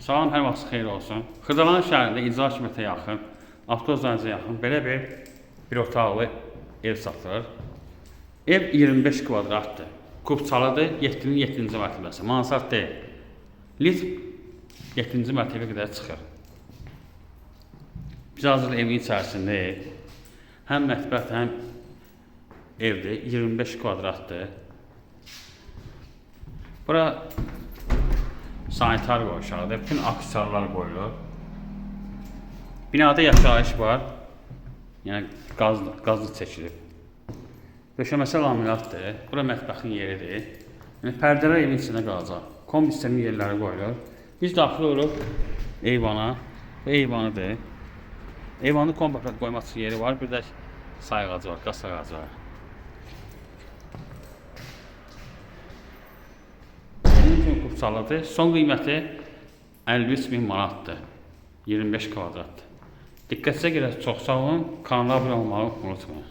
Salam, hər vaxt xeyir olsun. Xırdalan şəhərində icra hakimiyyətə yaxın, avtozanca yaxın belə bir otaqlı ev satılır. Ev 25 kvadratdır. Kupçalıdır, 7-nin 7-ci mərtəbəsi. Mansard deyil. Lift 7-ci mərtəbəyə qədər çıxır. Biz hazırda evin içərisindəyik. Həm mətbəx, həm evdir. 25 kvadratdır. Bura sanitar qovşağıdır. Bütün aksesuarlar qoyulur. Binada yaşayış var. Yəni qazlı çəkilib. Döşəməsi laminatdır. Bura mətbəxin yeridir. Yəni pərdələr evin içində qalacaq. Kombi sistemin yerləri qoyulur. Biz daxil oluruq eyvana. Bu eyvanıdır. Eyvanda kombi aparat qoymaq üçün yeri var. Bir də sayğacı var, qaz sayğacı var. Bunun üçün kupçalıdır. Son qiyməti 53 min manatdır. 25 kvadratdır. Diqqətinizə görə çox sağ olun. Kanala abunə olmağı unutmayın.